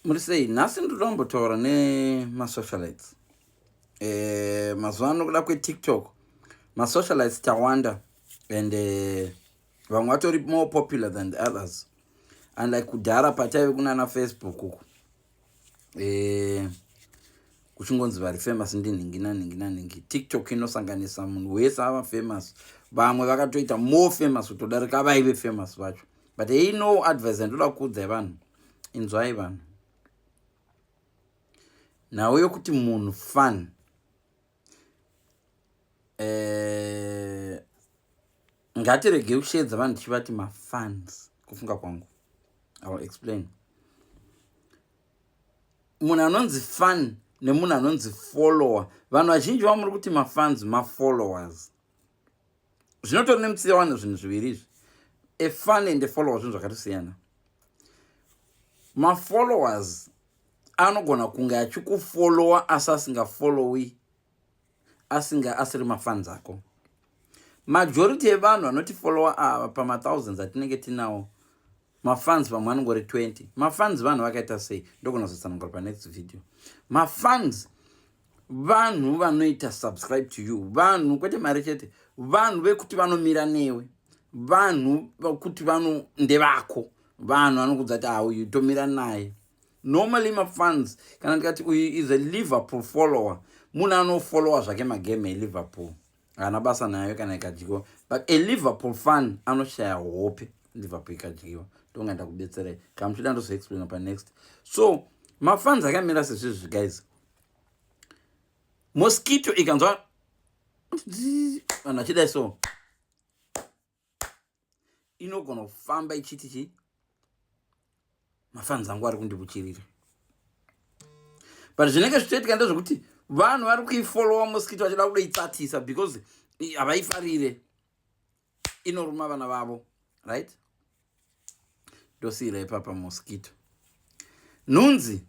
Muri sei? Nhasi ndoda kumbotaura nemasocialites. Mazuva ano kuda kweTikTok, masocialites tawanda and vamwe vatori more popular than the others. Unlike kudhara pataive kunana Facebook uku. Kuchingonzi vari famous ndinhingi nanhingi nanhingi. TikTok inosanganisa munhu wese ava famous. Vamwe vakatoita more famous kutodarika vaive famous vacho. But hey, no advice yandoda kuudzai vanhu. Inzwai vanhu. Nhau yokuti munhu fan ngatiregei kusheedza vanhu tichivati mafans. Kufunga kwangu, I will explain. Munhu anonzi fan nemunhu anonzi follower, vanhu vazhinji vamuri kuti mafans mafollowers. Zvinotori nemutsiyawano zvinhu zviviri izvi. A fan and a follower zvinhu zvakatosiyana. Mafollowers anogona kunge achikufollowa asi asingafollowi, asinga asiri mafans ako. Majority evanhu vanotifollowa ava pamathousands atinenge tinawo, mafans vamwe vanongori 20. Mafans vanhu vakaita sei? Ndogona kuzotsanangura panext video. Mafans vanhu vanoita subscribe to you, vanhu kwete mari chete, vanhu vekuti vanomira newe, vanhu vekuti vano ndevako, vanhu vanokudza kuti auyu tomira naye. Normally mafans, kana ndikati uyu is a Liverpool follower, munhu anofollowa zvake magame eLiverpool, haana basa nayo kana ikadyiwa. But a Liverpool fan anoshaya hope Liverpool ikadyiwa. Ndonga ndakubetserai. Kana muchida, ndozoexplaina panext. So mafans akamira sezvizvi, guys. Mosquito ikanzwa vanhu vachidai so, inogona kufamba ichiti chi mafans angu ari kundibuchirira. But zvinenge zvichitoitika ndezvekuti vanhu vari kuifollowa mosquito vachida kudoitsatisa because havaifarire, inoruma vana vavo, right? Ndosiyira ipapa mosquito. Nhunzi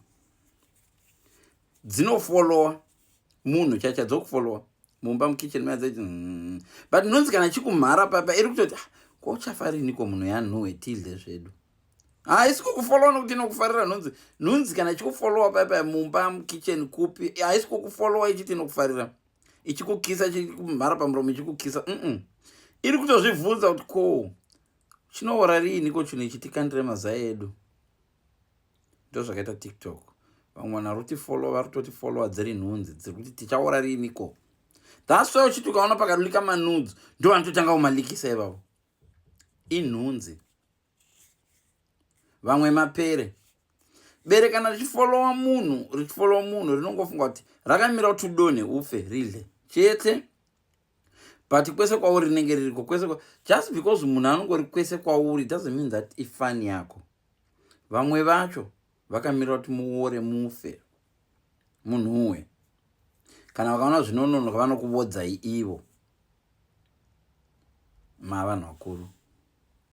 dzinofollowa munhu chacha dzokufollowa mumba mukitchen mayadzaiti but nhunzi kana chikumhara papa iri kutoti, "Ah, ko uchafa riniko munhu yanhuhwe tidle zvedu?" Haisi kukufollowa nokuti inokufarira. Nhunzi kana ichikufollowa papa mumba mukitchen kupi, haisi kukufollowa ichiti inokufarira, ichikukisa, ichikumhara pamuromo ichikukisa. Iri kutozvibvunza kuti ko chinoora riiniko chinhu ichi tikandire mazai edu? Ndo zvakaita TikTok. Vamwe vanhu vari kutifollowa, vari kutotifollowa dziri nhunzi dziri kuti tichaora riiniko. That's why uchiti ukaona pakalika manudes, ndo vanototanga kumalikisa ivavo, inhunzi. Vamwe mapere. Bere kana richifollowa munhu, richifollowa munhu, rinongofunga kuti rakamira kuti udonhe ufe ridle chete. But kwese kwauri rinenge ririko kwese. Just because munhu anongori kwese kwauri doesn't mean that ifan yako. Vamwe vacho vakamira kuti muore, mufe, munhuwe. Kana vakaona zvinononoka, vanokuvodzai ivo mavanhu vakuru.